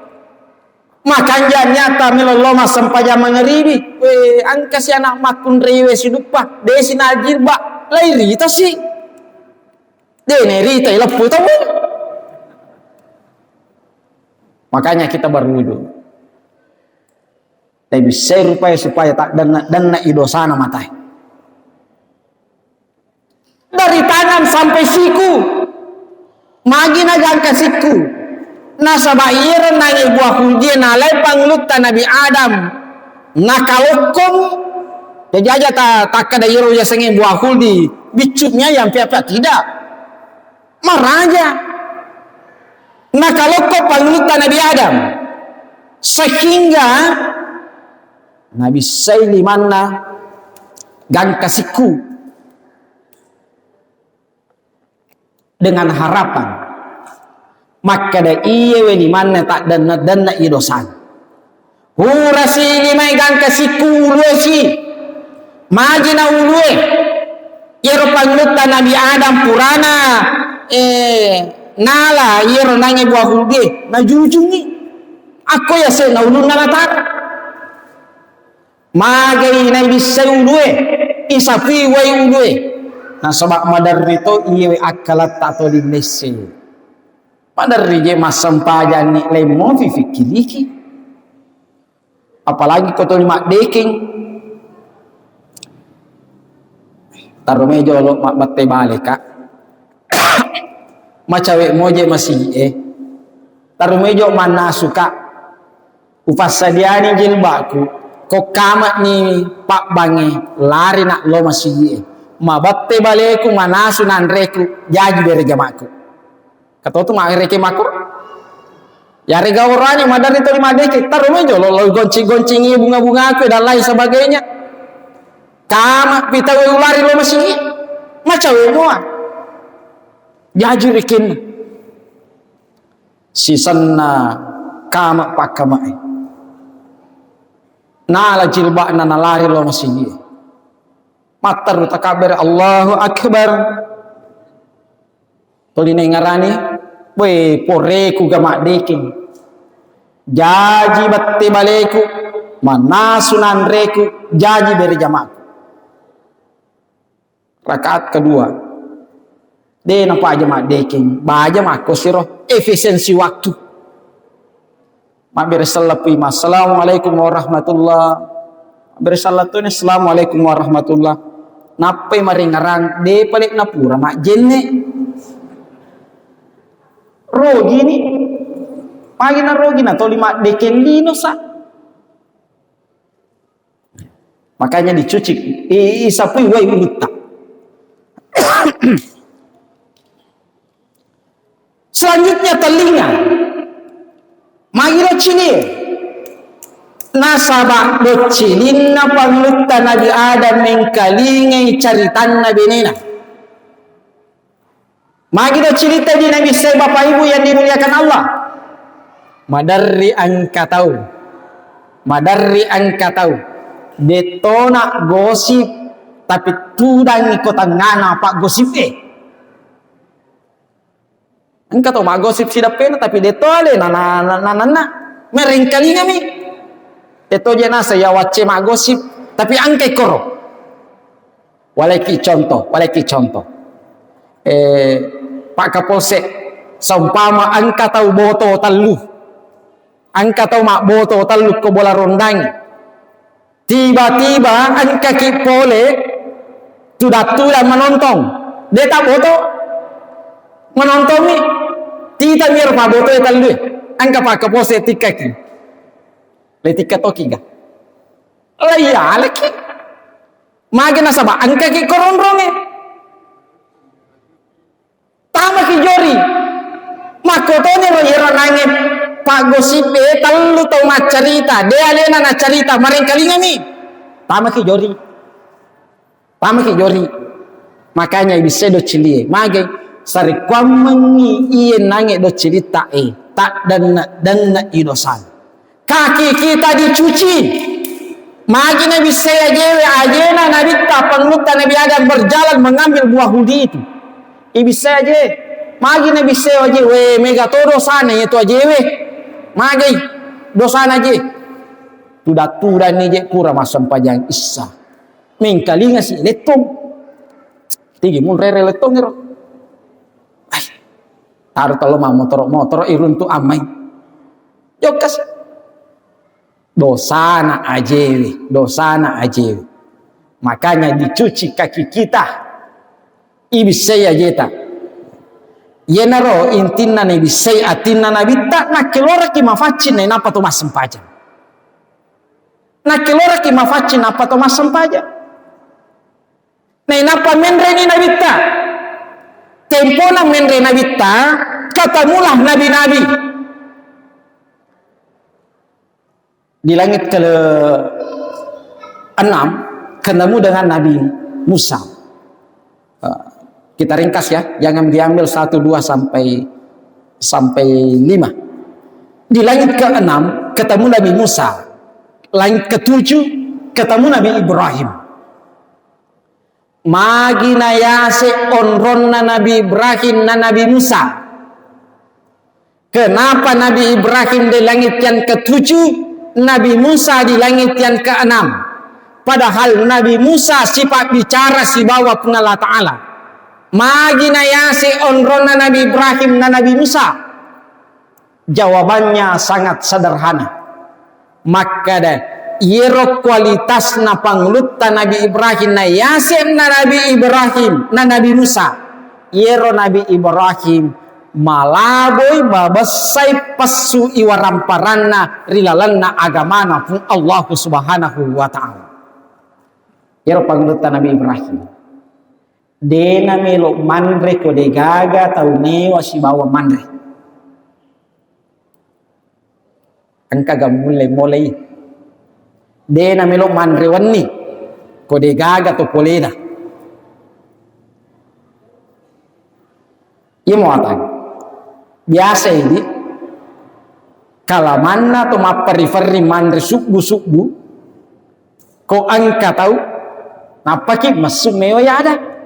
Makanja niatta melo lo massempajang mangaribi. We, engkasi anak makkunraiwe siduppa, desi najilba, lai ritasi. De nerita leppu tau. Makanya kita berwudu. Naibissai rupai supaya tak denna-denna i dosana matae. Dari tangan sampai siku. Magi nagangka sikku? Nasaba iyaro nangi buah huljie nalai pangulutta Nabi Adam. Nakalokkomu. Jaji aja ta-, takkada iyaro yasengnge buah huldi biccu'mi ayam, pea-pea, tidak. Maraja. Nakalokko pangulutta Nabi Adam. Sehingga nabissai limanna gangka sikku. Dengan harapan makkeda iyewe limanna tak denna-denna i dosana. Purasi limai gangka sikku uluesi. Majina ulue. Iyaro pangulutta Nabi Adam purana, eh, nala iyaro nangi buah huldi, najujungi. Akko yasenna ulunna natara. Magai naibissai ulue, isapui wai ulue. Nasaba maderri to iyewe akkalatta to linnesse. Maderri je massempajanni lemmo fifikkiriki. Apalagi ko toli maddekeng. Tarumai jolo mabbette baleka. Macawe moje masigi e. Tarumai jo mannasuka. Upassadiani jilba'ku, ko kame'ni pabbangnge, lari na' lo masigi'e. Mabette baleku, manasu nanreku, jaji bere jama'ku. Katotu magereke makku. Yarega orani maderri toli madeke, tarumai jolo lo goncing-goncingi bunga-bungaku dan lain sebagainya. Kama' pitawe ulari lo masigi, macawe mua. Jaji rikinna. Sisenna kama' pakkama'e. Nala jilba'na nalari lo masigi'e. Matteru takabbere, Allahu Akbar. Toli naingarani, we, poreku ga maddekeng. Jaji bette baleku, mannasu nanreku, jaji bere jama'ku. Rakaat kedua. De napaja maddekeng, baja makkosiro, efisiensi waktu. Mabbere sellepi, "Assalamualaikum warahmatullah." Mabbere sellettuni, "Assalamualaikum warahmatullah." Nappai maringerang, de pale napura majjenne. Rogini. Magi narogi na toli maddekeng lino sa. Makanya dicuci, i-, isapui wai ulutta. Selanjutnya telinga. Magi doccilie? Nasaba doccilinna pangulutta Nabi Adam mengkalingai caritanna benena. Magi do cerita di Nabi, sai Bapak Ibu yang dimuliakan Allah? Maderri engka tau. Maderri engka tau. Dettona gosip, tapi tudangi ko tengngana pak gosip e. Engka to maggosip sideppena, tapi detto ale na, na, na, na, na, na. Merengkalingami. Detto je nasa ya wacce maggosip, tapi engka koro. Waleki contoh, waleki contoh. Eh, Pak Kapolsek, saumpama engka tau boto tellu. Engka tau mabboto tellu ko bola rondangi. Tiba-tiba engkaki pole tudang-tudang manontong. De tabboto. Menontonmi, titami ero pabotoe tellue. Engka pakkaposo tikkaki. Le tikka toki ga? Lai alaki. Magi nasaba engkaki koronronge. Tamaki jori. Makkotoni ro iyaro nange paggosip e tellu tau maccarita, de alena naccarita, marengkalingami. Tamaki jori. Tamaki jori. Makanya ibissai doccilie. Magi sarekkuammengngi iye nange doccilitta e, taddanne-danne i dosana. Kaki kita dicuci. Magi nabissai ajewe, ajena nabitta, pangulutta Nabi Adam berjalan mengambil buah hudi itu. Ibissai aje. Magi nabissai aje, we, mega to dosana iyatu ajewe. Magai dosana aje. Tuda-tudani je pura massempajang issa. Mengkalinga si lettong. Tigi munrere lettong ero. Ai, taru tello mammotoro-motoro iruntu ammai. Jokkas. Dosana ajewe, dosana ajewe. Makanya dicuci kaki kita. Ibissai ajeta. Yenaro intinna nabissai atinna nabitta, nakkeloraki mafaccing nainappa to massempajang. Nakkeloraki mafaccing nappa to massempajang. Nainappa menreni nabitta. Tempona menre nabitta, ketemulah nabi-nabi. Di langit ke enam, ketemu dengan Nabi Musa. Eh, kita ringkas ya, jangan diambil satu, dua sampai sampai lima. Di langit keenam ketemu Nabi Musa. Langit ketujuh ketemu Nabi Ibrahim. Magi nayase onronna Nabi Ibrahim na Nabi Musa? Kenapa Nabi Ibrahim di langit yang ketujuh, Nabi Musa di langit yang keenam? Padahal Nabi Musa sifat bicara sibawa Puang Allah Ta'ala. Magi nayase onronna Nabi Ibrahim na Nabi Musa? Jawabannya sangat sederhana. Makkeda, iyero kualitasna pangulutta Nabi Ibrahim, na yaseng na Nabi Ibrahim, na Nabi Musa. Iyero Nabi Ibrahim malaboi, mabessai pessu iwaramparanna ri lalenna agamana Puang Allahu Subhanahu wa Ta'ala. Iyero pangulutta Nabi Ibrahim. De namelo manre ko de gaga tau newa sibawa manre. Engka ga mulle molei. De namelo manre wenni ko de gaga to polena. Iya muatang. Biasa ini kalamanna to mapperri-ferri manre subbu-subbu, ko engka tau nappaki messu mewa yada.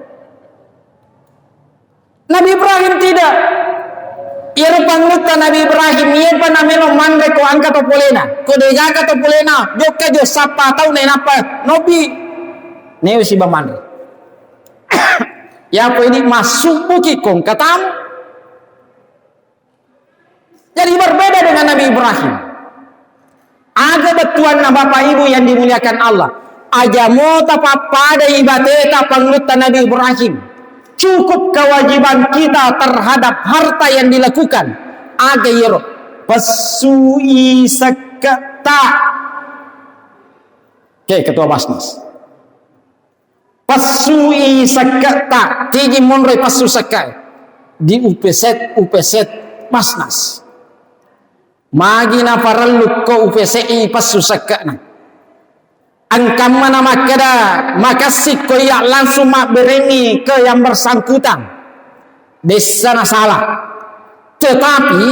Nabi Ibrahim tidak. Iyaro pangulutta Nabi Ibrahim, iyapa namelo manre ko engka to polena. Ko degaga to polena, jokka jo sappa tau nainappa nobbi. Newe siba manre. Yapo ini massubbuki ko engka tamu. Jadi berbeda dengan Nabi Ibrahim. Aga bettuanna Bapak Ibu yang dimuliakan Allah. Aja mota pappada ibateta pangulutta Nabi Ibrahim. Cukup kewajiban kita terhadap harta yang dilakukan. Aga iyaro? Pessui sekketa. Oke, Ketua Basnas. Pessui sekke'ta, tigi monroi pessu sekke'e. Di upeset, upeset Basnas. Magi naparellukko upese'i pessu sekke'na. Engkamma namakkeda, makassikko iya langsung mabberengngi ke yang bersangkutan. Dessa nasala. Tetapi,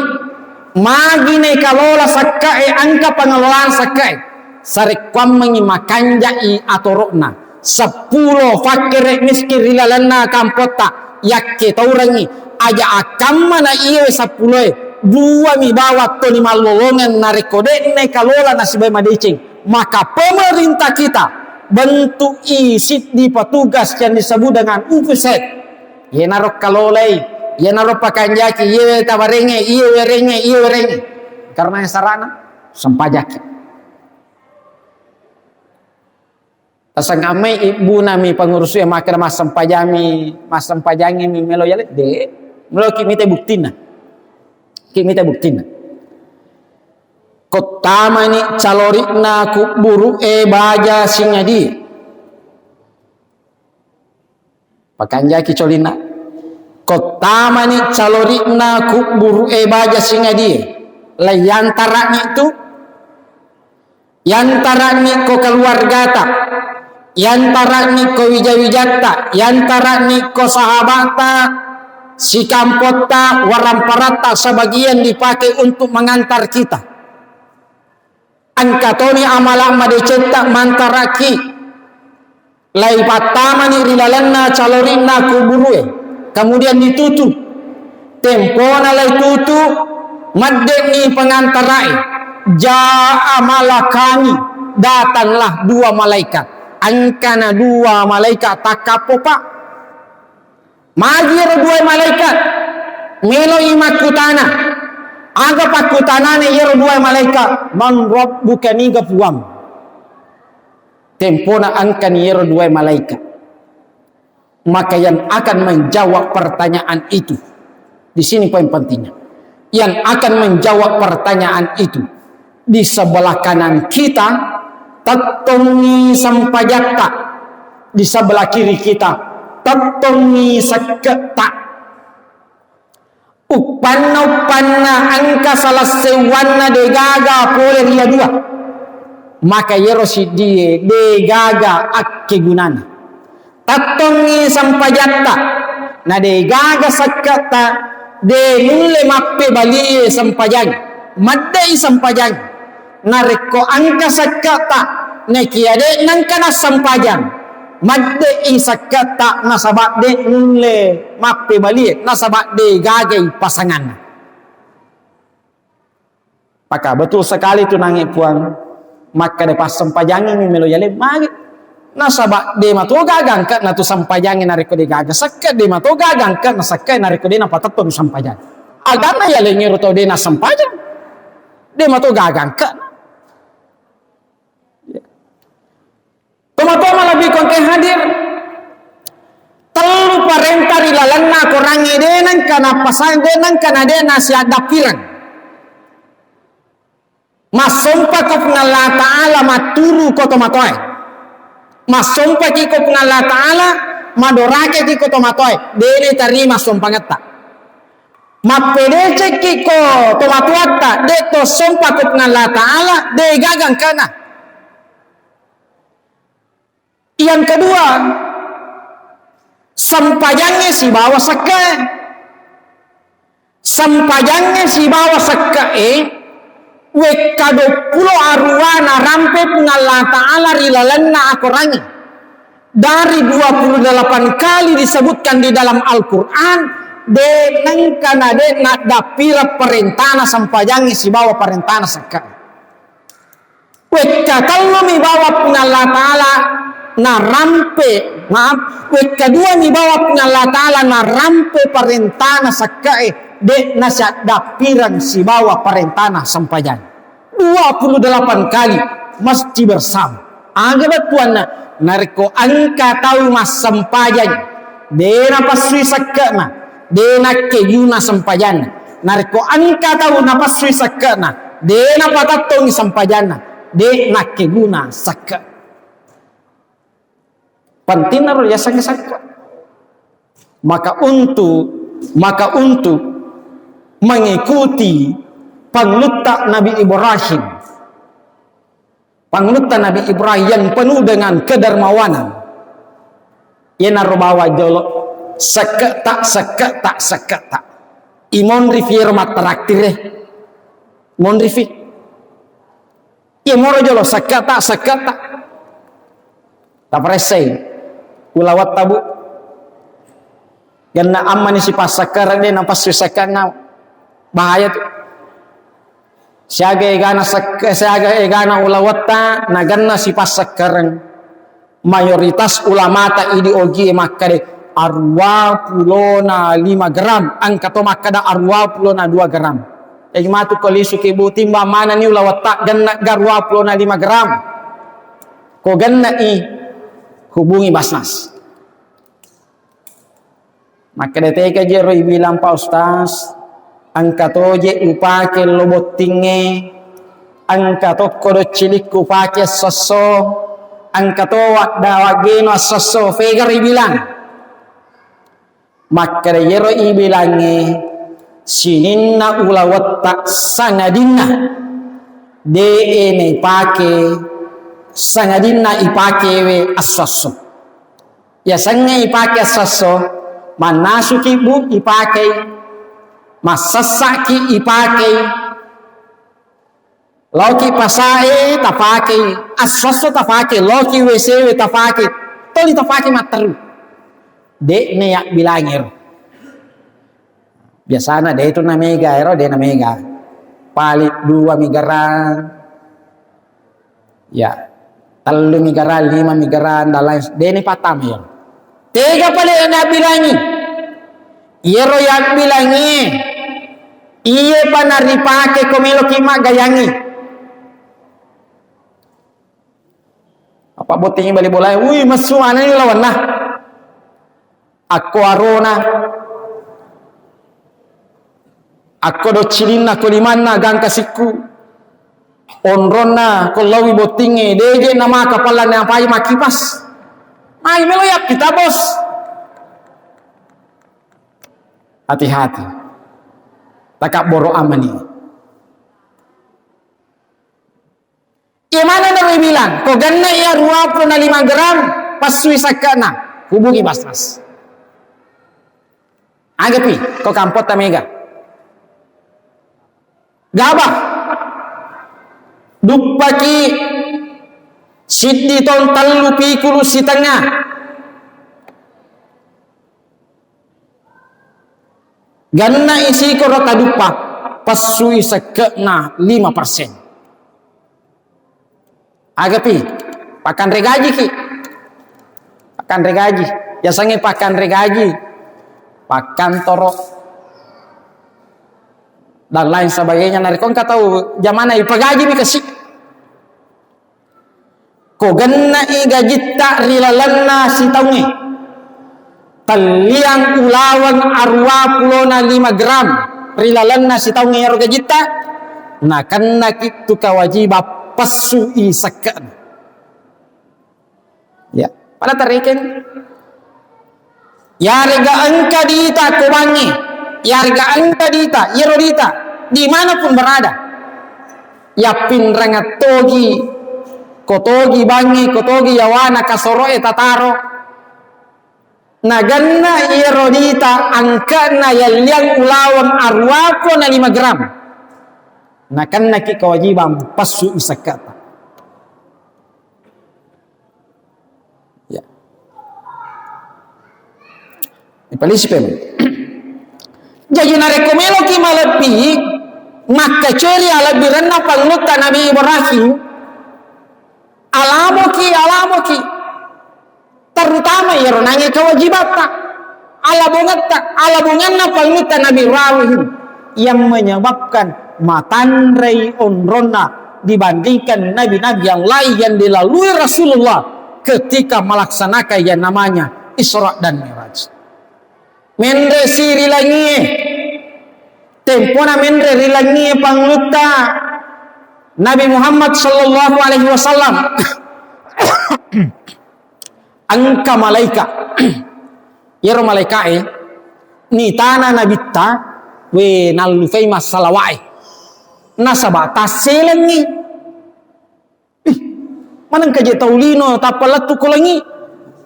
magi naikalola sakkae, engka pengelolaan sakkae, sarekkuammengi makanjai atoro'na. Seppulo fakkere miskin ri lalenna kampotta, yakke taurengngi, aja akkamma na iyewe seppuloe, duami bawang toni mallolongeng narekko de'na ikalola nasibai madeceng, maka pemerintah kita bentu'i siddi petugas yang disebut dengan upuset. Iyanaro kalolai, iyanaro pakanjaki, iye tawarengnge, iye werengnge, iye werengnge. Karena yang sarana, sempajaki. Tasangamai ibbuna mi pengurus ya makkeda massempajami, massempajangi mi melo yale, de. Melo ki mita buktinna. Ki mita buktinna. Kottamani calori'na kubburu'e baja singadie. Pakanjaki colinna. Kottamani calori'na kubburu'e baja singadie. Laiyantara'ni tu, yantara'ni ko keluargata, yantara'ni ko wija-wijatta, yantara'ni ko sahabata, sikampotta, waramparatta sebagian dipakai untuk mengantar kita. Engka toni amala madecetta mantaraki. Laipattamani ri lalenna calorinna kuburue, kemudian ditutup. Tempona laitutu, madde'ni pengantarae. Jaa malakani, datanglah dua malaikat. Engkana dua malaikat takkappo, Pak. Magi ero dua malaikat, meloi makkutana. Aga pakkutanana iyaro dua malaikat? "Man rabbuka?" Niga puang? Tempona engkani iyaro dua malaikat. Maka yang akan menjawab pertanyaan itu, di sini poin pentingnya. Yang akan menjawab pertanyaan itu, di sebelah kanan kita, tettongi sempajatta. Di sebelah kiri kita, tettongi sekke'ta. Uppanna-uppanna engka salah seuwanna degaga pole ri dua. Maka iyaro siddie degaga akkegunana. Tettongi sempajatta, na degaga sekke'ta, de nulle mappebalie sempajang. Madde'i sempajang. Narekko engka sekke'ta, nekia de nengka nassempajang, madde'i sekke'ta nasaba de nulle mappebalie, nasaba de gagai pasanganna. Maka betul sekali tu nange Puang, makkeda passempajangi mi melo yale magi. Nasaba de mato gaga engka na tu sempajangi narekko de gaga sekke, de mato gaga engka na sekke narekko de napatetto tu sempajang. Aganna yalengero tau de nassempajang. De mato gaga engka. Tomatoa malebbi kongke hadir. Tellu parenta ri lalenna Korangnge de nengka napasang, de nengka na de nasiaddappireng. Massompa ko Puang Allah Ta'ala matturu ko tomatoae. Massompaki ko Puang Allah Ta'ala, madorakeki ko tomatoae. De natarima sompangetta. Mappedecekki ko tomatoatta, de to sompa ko Puang Allah Ta'ala, de gaga engkana. Yang kedua, sempajangnge sibawa sekke'e. Sempajangnge sibawa sekke'e, wekka duappulo aruwa narampe Puang Allah Ta'ala ri lalenna akorangnge. Dari dua puluh delapan kali disebutkan di dalam Al-Quran, de nengka na de naddappireng parentana sempajangnge sibawa parentana sekke'e. Wekka tellumi bawang Puang Allah Ta'ala narampe, maaf, wekka duami bawang Puang Allah Ta'ala narampe parentana sekke'e, de nasiaddappireng sibawa parentana sempajang. Dua puluh delapan kali mesti bersama. Aga bettuanna, narekko engka tau massempajang, de napassui sekke'na, de nakkeguna sempajanna. Narekko engka tau napassui sekke'na, de napatettongi sempajanna, de nakkeguna sekke. Pentingna ro yasengnge sekke. Maka untuk, maka untuk mengikuti pangulutta Nabi Ibrahim, Pangulutta Nabi Ibrahim yang penuh dengan kedermawanan. Iyanaro bawang jolo, sekke'ta, sekke'ta, sekke'ta. Imonrifi ero matteraktir e. Monrifi. Iyamoro jolo, sekke'ta, sekke'ta. Taparessai. Ulawetta, Bu. Genna ammani sipassekkereng de napassu sekke'na. Bahaya tu. Siaga egana sekke-, siaga egana ulawetta, nagenna sipassekkereng. Mayoritas ulamata idi ogie makkeda aruwa pulona lima gram, engka to makkeda aruwa pulona dua gram. Jaji matu ko lisu ki, Bu, timbang manenni ulawetta genna ga aruwa pulona lima gram. Ko genna i, hubungi Basnas. Makkeda tega jero ibilang Pak Ustaz, engka toje upake lo bottingnge, engka tokko doccilikku upake esso-esso, engka to wadda waggeno esso-esso, fegaro ibilang. Makkeda yero ibilangnge sininna ulawetta sangadinna de'e naipake, sangadinna ipakewe esso-esso. Yasengnge ipake esso-esso, mannasuki bu ipakei, massessaki ipakei, laoki pasae tapakei, esso-esso tapakei, laoki W C W tapakei, toli tapakei matteru. De'ne yabbilangero. Biasana de tu namega ero, de namega. Paling dua migarang. Ya, tellu migarang, lima migarang, dan lain, deni pattama ya. Tega pale nabbilangi. Iyero yabbilangi, iye pa naripake ko meloki maggayangi. Apa bottingi bali bolae, wih, messu maneng lawanna. Akko arona, akko doccilinna, akko limanna, gangka sikku, onronna, ko lawi bottingnge, deje namaka pallana apai makkipas. Mai melo yappita, Bos. Hati-hati. Takabboro amani. Iya maneng naro ibilang, ko genna iya dua puluh lima gram, passui sekke'na, hubungi basnas. Agapi, ko kampotta mega. Gaba. Duppaki siddi tong tellu pikulu sitengnga. Ganna isikoro taduppa, passui sekke'na lima persen. Agapi, pakkanre gajiki. Pakkanre gaji. Yasengnge pakkanre gaji, pakkantoro, dan lain sebagainya. Narekko engka tau jamana ipagaji mi kasi. Ko genna'i gajitta ri lalenna sitaungnge, telliang ulaweng arua pulona lima gram ri lalenna sitaungnge iyaro gajitta, nakennaki tu kawajibang pessui sekke'na. Ya, pada tarekeng. Yarega engka dita ko bangnge, yarega engka dita, iyaro dita, dimanapun berada, yappinrengeng togi, ko togi bangnge, ko togi yawana kasoro'e tataro, naganna iyaro dita angka'na yalliang ulaweng arua pulona lima gram, nakennaki kewajibang passu i sekke'ta. Ya. Ipalisi pemeng. Jaji narekko meloki malebbi, makkaceri alebbirenna pangulutta Nabi Ibrahim, alamoki, alamoki. Terutama iyaro nange kewajibatta, alabongetta, alabongenna pangulutta Nabi Ibrahim yang menyebabkan matanrei onronna dibandingkan nabi-nabi yang lain yang dilalui Rasulullah ketika melaksanakan yang namanya Isra dan Mi'raj. Menre si ri langie, tempona menre ri langie pangulutta Nabi Muhammad sallallahu alaihi wasallam. Engka malaika. Iyaro malaikae nitana nabitta, we, nallufai massalawae. Nasaba tasselengngi. Ih, manengka je tau lino tappa lettu ko langi?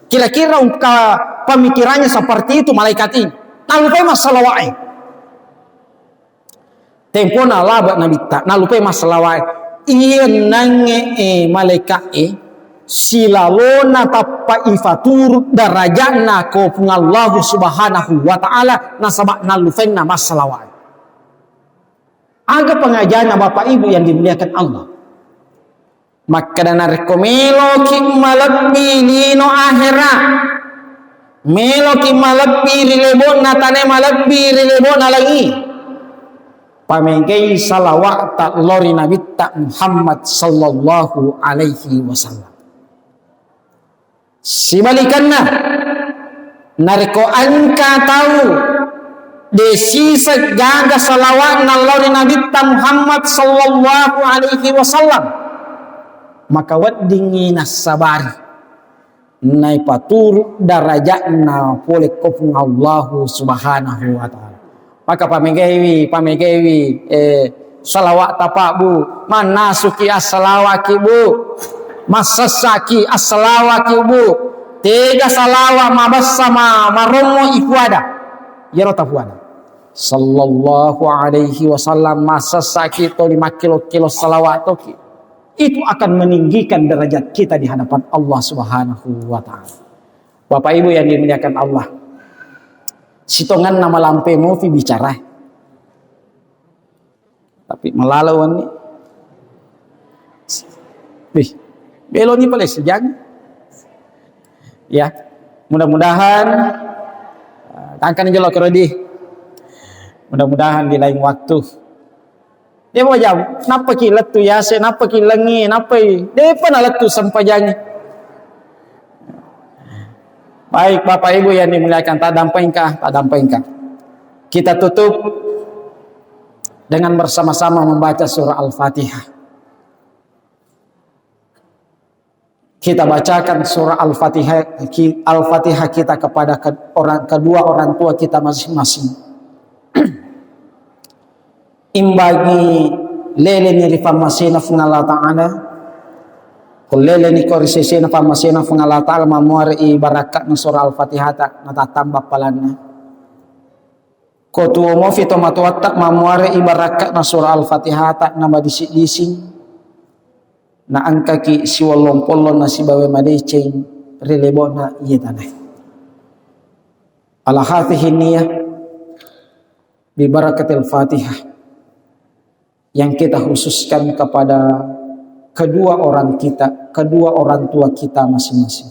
Kira-kira engka pemikirannya seperti itu malaikat ini. Nallufai massalawae. Tempona laba nabitta, nallupai massalawae. Iya nangnge, eh, malaika'e, silalona tappa ifaturu darajatna ko Puang Allahu Subhanahu wa Ta'ala, nasaba nallupainna massalawae. Aga pengajaranna Bapak Ibu yang dimuliakan Allah? Makkeda, narekko meloki malebbi lino ahera, meloki malebbi ri lebo'na tane, malebbi ri lebo'na langi, pamegai salawa'ta lao ri Nabitta Muhammad sallallahu alaihi wasallam. Sibalikanna, Narekko engka tau de' siseng gaga salawa'na lao ri Nabitta Muhammad sallallahu alaihi wasallam, maka weddingngi nassabari, naipaturu daraja'na pole ko Puang Allahu Subhanahu wa Ta'ala. Maka pamegaiwi, pamegaiwi, eh, salawa'ta, Pak, Bu. Mannasuki assalawaki, Bu. Massessaki assalawaki, Bu. Tega salawa mabessa ma-, marommo ipuada. Iyaro tapuada. Sallallahu alaihi wasallam, massessaki toli makkilo-kilo salawat toki. Itu akan meninggikan derajat kita di hadapan Allah Subhanahu wa Ta'ala. Bapak Ibu yang dimuliakan Allah, sitongenna malampe mofi bicara. Tapi malalo wenni. Wih, beloni pale sijang. Ya, mudah-mudahan, eh, tangkani jolo kerodi. Mudah-mudahan di lain waktu. Dia mau jam, nappaki lettu yase, nappaki lengi, nappai. Depa na lettu sempajangi. Baik, Bapak Ibu yang dimuliakan, tadampengka, tadampengka. Kita tutup dengan bersama-sama membaca surah Al-Fatihah. Kita bacakan surah Al-Fatihah, ki-, Al-Fatihah kita kepada ke-, orang, kedua orang tua kita masing-masing. Imbangi leleni ri pammasena Puang Allah Ta'ala, ko leleni ko ri sesena pammasena Puang Allah Ta'ala, mammuare i barakka'na surah Al-Fatihah ta, natattamba palanna. Ko tuo mofi tomatoatta, mammuare i barakka'na surah Al-Fatihah ta, namadising-dising, naengkaki siwollong-pollong nasibawa madeceng ri lebona iye tanae. Ala hadhihi niyah, bi barakatil Fatihah yang kita khususkan kepada kedua orang kita, kedua orang tua kita masing-masing.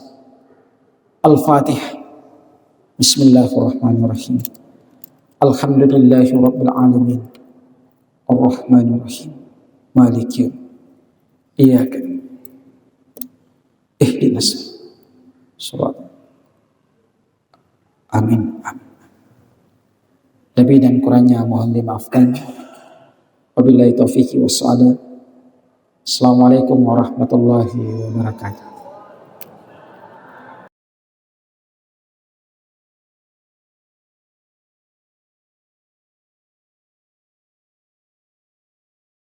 Al-Fatihah. Bismillahirrahmanirrahim. Alhamdulillahirabbil alamin. Arrahmanirrahim. Maliki yaum-, iyyaka. Ihdinas. Surat. Amin. Amin. Lebih dan kurangnya mohon dimaafkan. Wabillahi taufiq wassalam. Assalamualaikum warahmatullahi wabarakatuh.